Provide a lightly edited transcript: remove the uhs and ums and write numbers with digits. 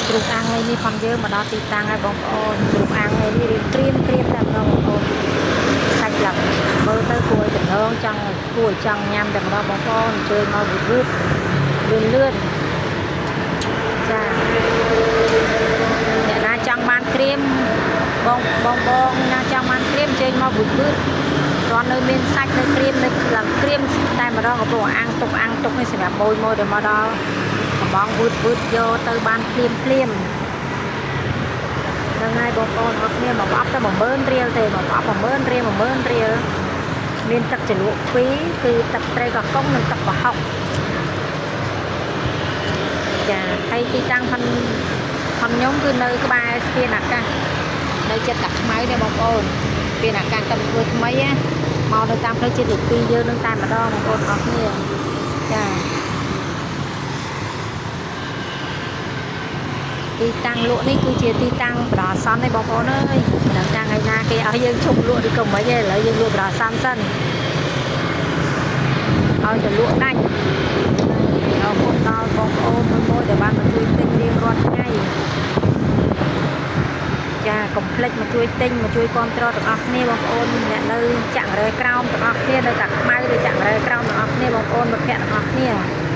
ជ្រូកអាំងថ្ងៃនេះផងយើងមកដល់ទីតាំងហើយបងប្អូនជ្រូកអាំងថ្ងៃនេះរៀងក្រៀមក្រៀមតែម្ដងបងប្អូនសាច់ឡើងមើលទៅគួរឲ្យចំណងចង់គួរឲ្យចង់ញ៉ាំតែម្ដងបងប្អូនអញ្ជើញមកវឺតវឺតលឿនលឿនចាអ្នកណាចង់បានក្រៀមបងបងបងណាចង់បានក្រៀមអញ្ជើញមកវឺតវឺតគ្រាន់នៅមានសាច់នៅក្រៀមនៅឡើងក្រៀមតែម្ដងកំពុងអាំងទុកអាំងទុកនេះសម្រាប់ម៉ួយម៉ួយដែលមកដល់កំងវឺតវឺតយកទៅបានភ្លាមភ្លាម ហ្នឹងហើយបងប្អូនអរគ្នាមកប្រអប់តែ10000រៀលទេមកប្រអប់10000រៀល10000រៀលមានទឹកជ្រលក់2គឺទឹកត្រីកោះកុងនិងទឹកប្រហុកចាហើយទីតាំងផនផនខ្ញុំគឺនៅក្បែរស្ពានអាកាសនៅចិត្តតាខ្មៅនេះបងប្អូនស្ពានអាកាសតែធ្វើថ្មីណាមកនៅតាមផ្លូវជាតិលេខ2យើងនឹងតែម្ដងបងប្អូនអរគ្នាចាទីតាំងលក់នេះគឺជាទីតាំងបដអាសន្នទេបងប្អូនអើយមិនដឹងថាថ្ងៃណាគេឲ្យយើងឈប់លក់ឬក៏មិនទេឥឡូវយើងលក់បដអាសន្នសិនឲ្យទៅលក់ដាច់អរគុណដល់បងប្អូនមួយមួយដែលបានមកជួយទិញរៀងរាល់ថ្ងៃចាកុំភ្លេចមកជួយទិញមកជួយគាំទ្រទាំងអស់គ្នាបងប្អូនអ្នកនៅចាក់រ៉េក្រោមទាំងអស់គ្នានៅតាខ្មៅឬចាក់រ៉េក្រោមទាំងអស់គ្នាបងប្អូនមិត្តភក្តិទាំងអស់គ្នា។